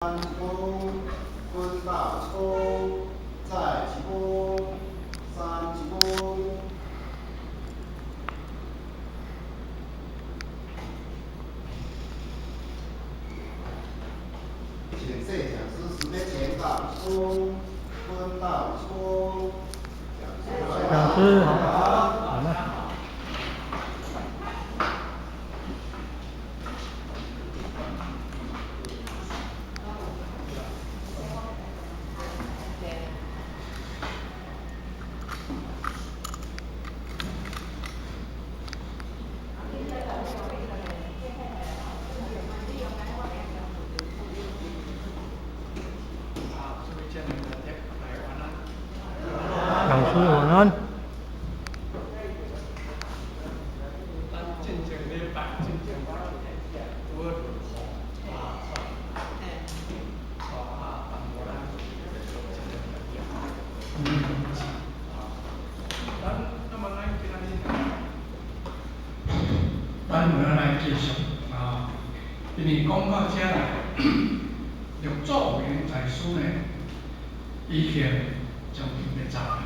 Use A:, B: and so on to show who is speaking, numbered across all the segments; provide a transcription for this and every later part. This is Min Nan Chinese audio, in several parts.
A: 一步，滚到一步，再一步，三一步。请谢讲师慈悲前到一步，滚到一步。
B: 讲师好，好了。讲師晚安。
C: 咱進前禮拜，進前拄好落雨啊，哦啊，耽誤咱這個條件。咱那麼咱今仔日，咱有來繼續啊，因為講到這來，六祖慧能大師呢，已經將近欲走啦，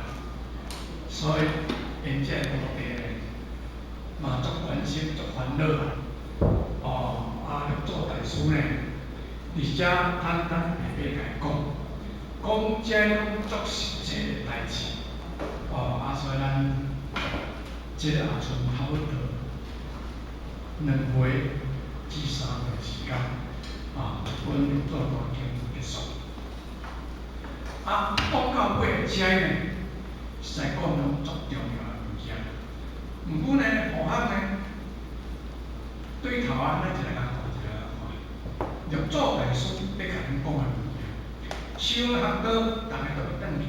C: 所以𪜶這個徒弟呢，嘛足關心、足煩惱。哦，啊，六祖大師呢，佇遮坦坦白白共伊講，講這攏足實際的代誌。哦，啊，所以咱這個也剩差不多2回至3回時間，啊，這本六祖壇經結束。啊，講到尾這呢，實在講攏足重要的物件。毋過呢，和尚呢，對頭啊，咱一个共看，一个共看。六祖大師欲共咱講的物件，修學道，逐个都會轉去。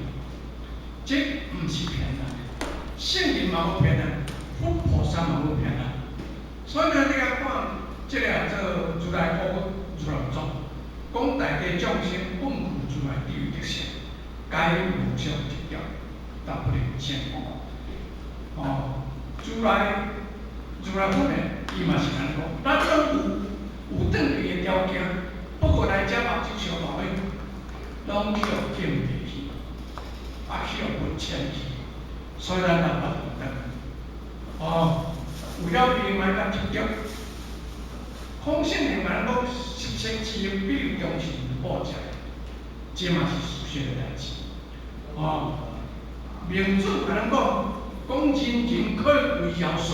C: 這毋是騙人的，聖人嘛無騙人，佛菩薩嘛無騙人。所以呢，你來看這個做如來果如來藏，講大地眾生本具如來智慧德相，皆無相執著，但不能證悟。哦，如來如來佛呢，伊嘛是按呢講，咱攏有轉去的條件，不過來遮目睭相看攏去予禁閉去，啊去予佛遷去，所以咱無法度轉。哦，為了避免共執著，空性靈嘛講，實相智比如中是報食的，這嘛是事實的代誌。哦，明主共咱講，講人人可以為堯舜。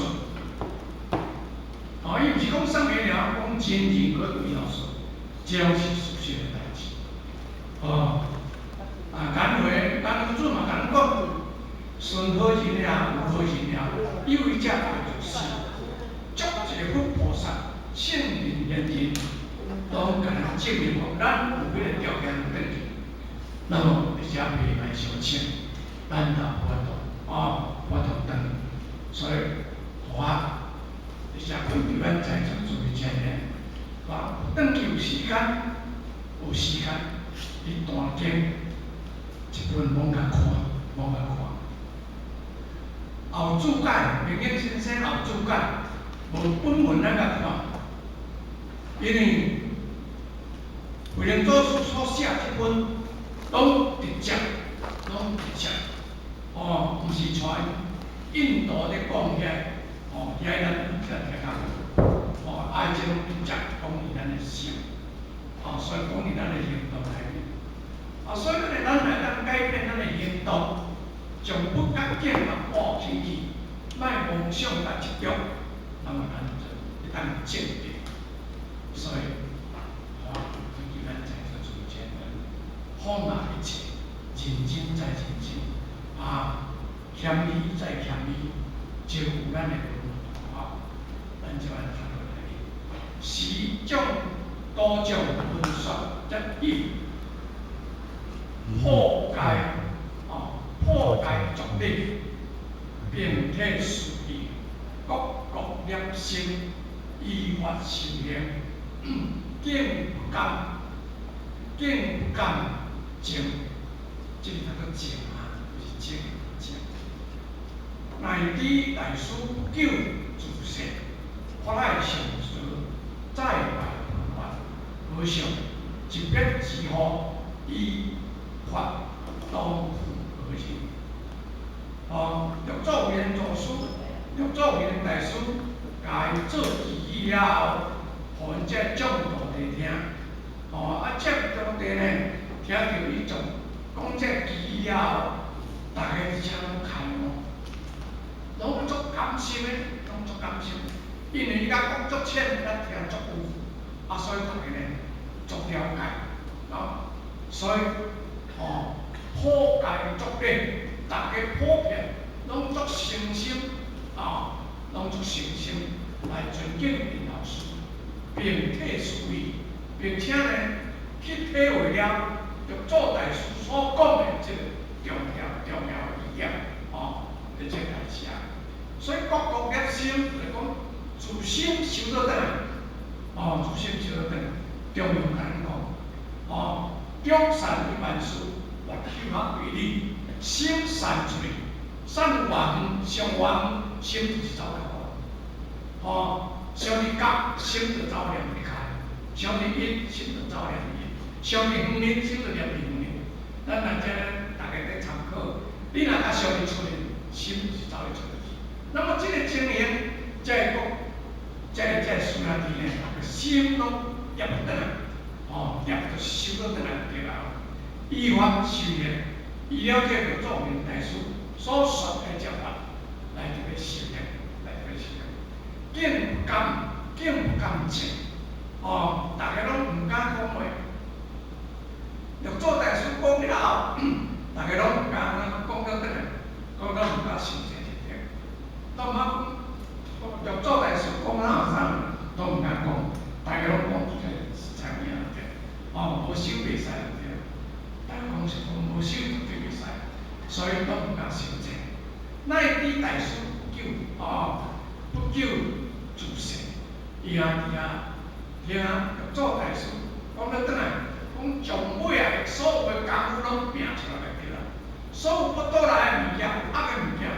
C: 哦，伊毋是講啥物爾，講人人可以為堯舜，這攏是事實的代誌。哦，啊，簡會簡夫子嘛共咱講，順好人也，無好人也，有為者皆如是。足濟佛菩薩、聖人賢人，攏共咱證明講，咱有彼個條件轉去。那麼，佇遮袂來相請，咱就無法度，哦，無法度轉。所以，予我佇遮懇求咱在座諸位遮呢，啊，轉去有時間，有時間，去壇經一本罔共看，罔共看。後注解，明英先生後注解，無本文咱共看，因為慧能祖師所寫這本，攏直接，攏直接，哦，毋是像印度咧講遐，哦，遐咱才聽較無，哦，愛這攏直接講佇咱的心，哦，所以講佇咱的行動內面，啊，所以呢，咱來當改變咱的行動，將不覺見甲抹起去，莫妄想共執著，那麼咱就會當證得。所以，我懇求咱在座諸位放下一切，認真再認真，啊，謙虛再謙虛，就有咱的路啊，咱就按讀落來。時眾多種文說則以破戒哦，破戒俗理，並體事義，各各立身，依法修行，竟不敢，竟不敢證，這個讀做證啊，毋是證證。乃知大師不久自世，法海上師再拜佛法，和尚一別之後，依法當負而行。哦，六祖慧能祖師、六祖慧能大師，共伊做祈語了後，予𪜶這眾徒弟聽。哦，啊，這徒弟呢，聽著伊講講這祈語了後，逐家佇遮攏開悟，攏足甘心的，攏足甘心。因為伊甲講足淺，咱聽足有，啊，所以逐家呢足了解，哦，所以吼，普界足禮，逐家普遍攏足誠心，啊，攏足誠心來尊敬𪜶老師，並體師意，並且呢去體會了六祖大師所講的這個重要重要的意義，哦，的這個代誌啊。所以各國業心就是講自心修倒轉來，哦，自心修倒轉來，中庸共咱講，哦，眾善一萬事，越修學為理，心散出去，散偌遠，上偌遠，心就是走較遠。哦，想佇角，心就走念佇跤；想佇因，心就走念佇因；想佇遠面，心就念佇遠面。咱若這逐家佇參考，你若較想佇出面，心就是走佇出面。那麼這個情形，才會講，才會才會師兄弟呢，逐個心攏業轉來，哦，業就修倒轉來就對啦。依法修行，依了這個六祖慧能大師所說的這法來佇咧修行，來佇咧修行。竟不敢，竟不敢靜，哦，逐家攏毋敢講話。六祖大師講了後，逐家攏毋敢講倒轉來，講到毋敢傷濟一點。都毋敢講，六祖大師講哪有啥，都毋敢講，逐家攏講出來是知影對，哦，無修袂使對，逐家講是講無修絕對袂使，所以都毋敢傷濟。乃知大師不久，哦，不久自逝，伊也佇遐聽六祖大師講了轉來，講將尾仔所有的功夫攏拼出來就對啦，所有腹肚內的物件、惡的物件，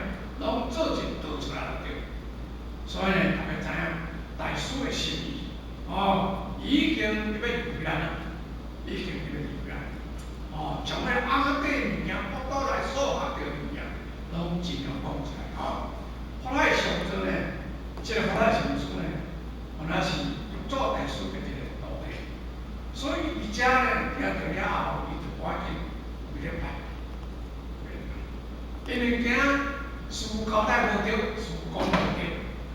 C: 攏做一倒出來就對。所以呢，逐家知影大師的心意，哦，已經欲離咱啊，已經欲離咱。哦，將彼甕仔底物件、腹肚內所有學著的物件，攏盡量講出來，吼。法海上座呢，這個法海上師呢，原來是六祖大師的一個徒弟，所以佇遮呢，聽著了後，伊就趕緊跪咧拜，跪咧拜，因為驚師父交代無著，師父講無著，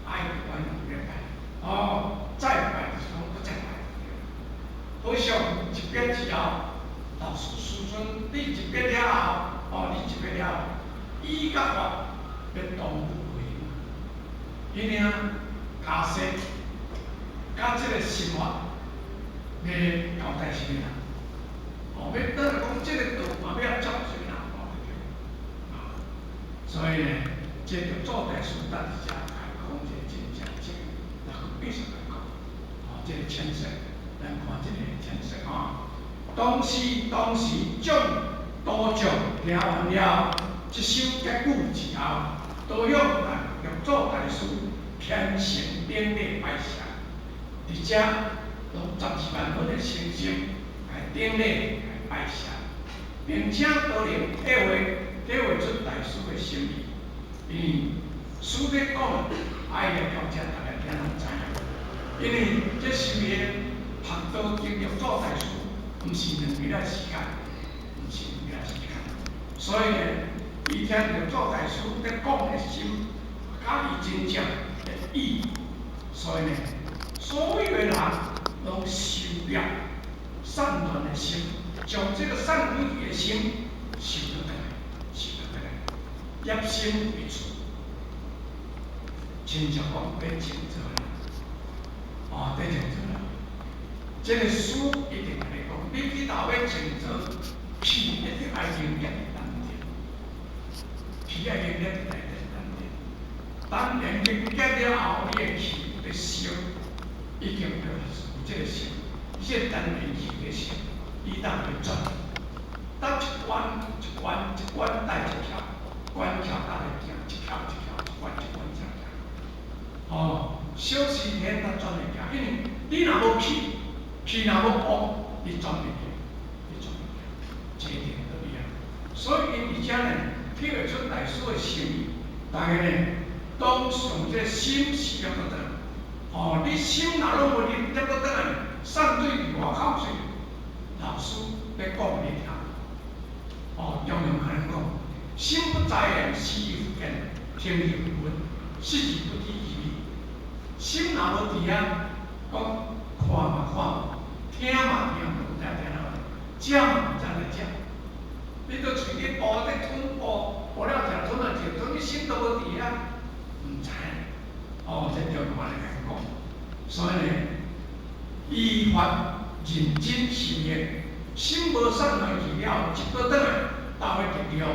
C: 啊，伊就趕緊跪咧拜。哦，再拜就是講閣再拜。好像一別之後，老師師尊，你一別了後，哦，你一別了後，伊佮法欲同步回應，彼領袈裟，佮這個心法，欲交代啥物人？哦，欲等來講這個道嘛欲接啥物人？哦，對對。啊，所以呢，這個六祖大師佇遮來講一個真正正，來繼續來講，哦，這個淺說，咱看這個淺說啊。當時當時眾徒眾聽完了這首偈句之後，都向六祖大師虔誠頂禮拜謝。佇遮攏12萬分的誠心來頂禮來拜謝，並且都能體會體會出大師的心意。因為師咧講，愛來到遮，逐家聽攏知影。因為這修行學道經六祖大師，毋是兩日仔時間，毋是兩日仔時間。所以呢，伊聽六祖大師咧講的心，佮伊真正的意，所以呢，所有的人攏修了散亂的心，將這個散開的心收倒轉來，收倒轉來，業心為主，親像講欲靜坐啦，哦，欲靜坐啦。這個師一定共你講，你去頭欲靜坐，氣一定愛凝結佇丹田，氣愛凝結佇內底丹田。丹田凝結了後，你的氣欲收，已經有這個心，這個丹田氣欲收，伊當欲轉，當一關一關一關帶一橋，關橋搭咧行，一橋一橋，一關一關這樣行。哦，小時天才轉會行，因為你若無氣，氣若無旺，你轉袂去，你轉袂去，這一定道理啊。所以𪜶佇遮呢，體會出大師的心意，逐家呢，當上這心是念倒轉來。哦，你心若攏無念念倒轉來，散對佇外口說，老師欲講你聽。哦，中庸按呢講，心不在焉，思而不見，聽而不聞，食而不知其味。心若無佇遐，講看嘛看無，聽嘛聽無，毋知聽啥物，食嘛毋知咧食。你都喙咧吐咧吞吐，吐了食吞啊食吞，你心都無佇遐，毋知。哦，這中庸按呢講。所以呢，依法認真修行，心無散亂去了，一倒轉來，到尾得了，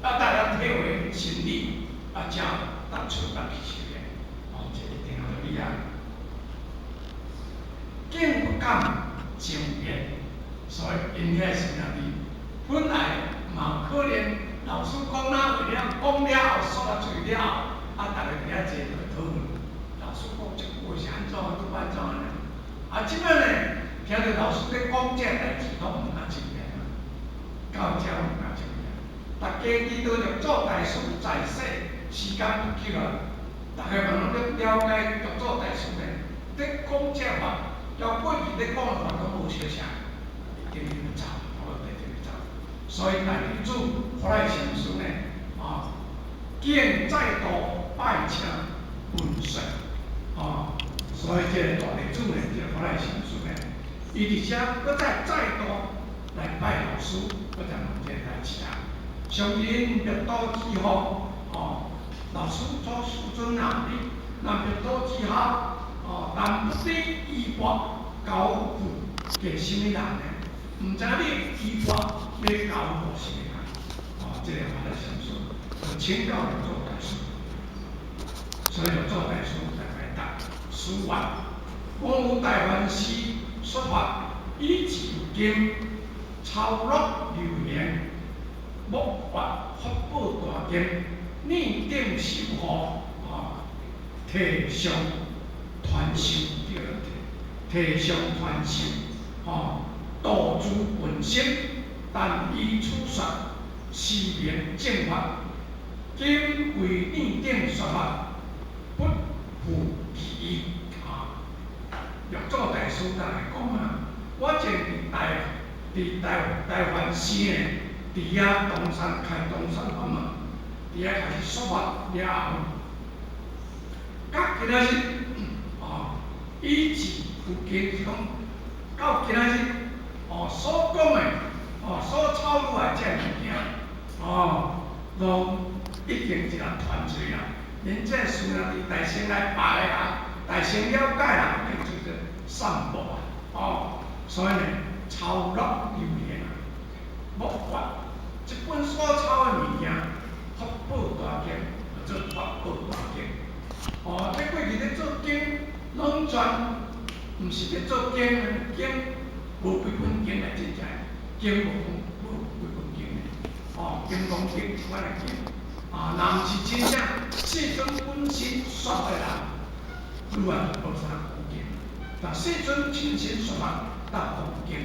C: 啊，大家體會真理，啊，才踏出來去修行。哦，這一定道理啊。境不感情變，所以𪜶遐是兄弟，本來嘛有可能老師講哪話了，講了後煞啊喙了後，啊，逐家佇遐坐就討論。老師講這句話是按怎，拄按怎呢？啊，這擺呢，聽著老師咧講這代誌，攏毋敢爭辯啊，到遮毋敢爭辯。逐家知道六祖大師在世時間不久啊，逐家嘛攏咧了解六祖大師呢，咧講這話，交過去咧講的話攏無相像，一定要走，我一定要走。所以大弟子法海禪師呢，啊，見再度拜請問說，啊，所以這個大弟子呢，這個法海禪師呢，伊佇遮閣再再度來拜老師，閣再問這個代誌啊。上人滅度之後，哦，老師祖師尊啊，你若滅度之後，哦，但不知依法交付給啥物人呢？毋知你依法欲交予啥物人？哦，這個法海禪師就請教六祖大師，所以六祖大師來回答：師曰，我於大梵寺說法，以至今抄錄流行，末法法寶大經，擬定修護，啊，提上傳授，對提上傳授，吼，道諸聞聲，但依此說，是名正法。今為擬定說法，不附其意。啊，六祖大師來講啊，我前佇大佇大大梵寺呢，佇遐東山開東山法門，佇遐開始說法了後，到今仔日，啊，以至附近是講，到今仔日，哦，所講的，哦，所抄錄來這物件，哦，攏已經一人傳出去啊。恁這師兄弟大乘來拜的人，大乘了解人，叫做散布啊，哦，所以呢，抄錄流行啊，末法，這本所抄的物件，法寶大經，叫做法寶大經。哦，這過去咧做經，攏全毋是咧做經，經無幾本經來真正，經無講無幾本經的，哦，金剛經這款的經，啊，若毋是真正世尊本身說的人，愈來愈無啥講經。但世尊親身說法，才講經，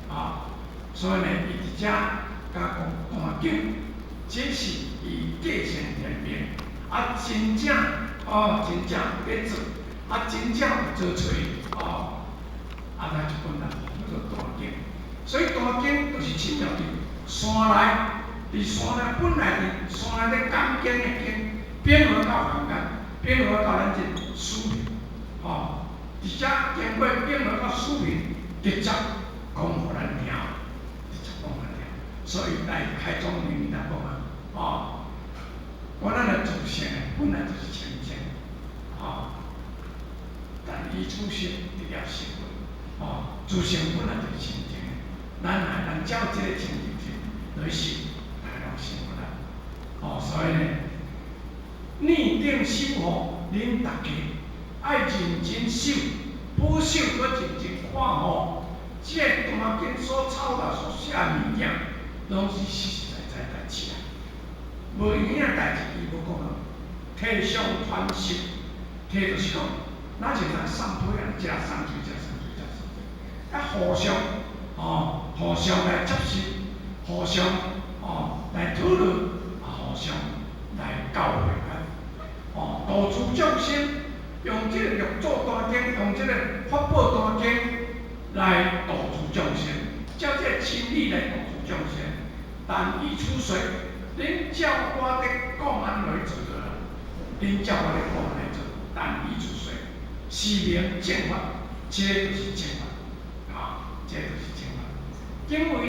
C: 啊，所以呢，伊佇遮共講大經，這是伊繼承天命，啊，真正哦，真正有咧做，啊，真正有做出，哦，啊，咱這本人叫做大經，所以大經就是親像佇山內，佇山內本來佇山內咧講經的經，變化到凡間，變化到咱這庶民，哦，佇遮經過變化到庶民，直接講予咱聽，直接講予咱聽，所以來開宗明義來講啊，哦，我咱的祖先本來就是清淨，哦，但伊祖先直接成佛，哦，祖先本來就是清淨的，咱來咱照這個清淨心來修，大家攏成佛啦。哦，所以呢，擬定守護，恁逐家愛認真守，保守閣認真看護，這個大經所抄啦、所寫的物件，攏是實實在在代誌啊。無閒的代誌，伊無講啊。提上傳授，提就是講，咱就當送批啊，食送水，食送水，食送水。啊互相哦，互相來接受，互相哦來討論，啊互相來教誨啊，哦度諸眾生，用這個六祖壇經，用這個法寶壇經來度諸眾生，照這個真理來度諸眾生。但以此說，恁照我咧講按呢來做就啦，恁照我咧講按呢做，但以此說，是名正法，這個就是正法，啊，這個就是正法。因為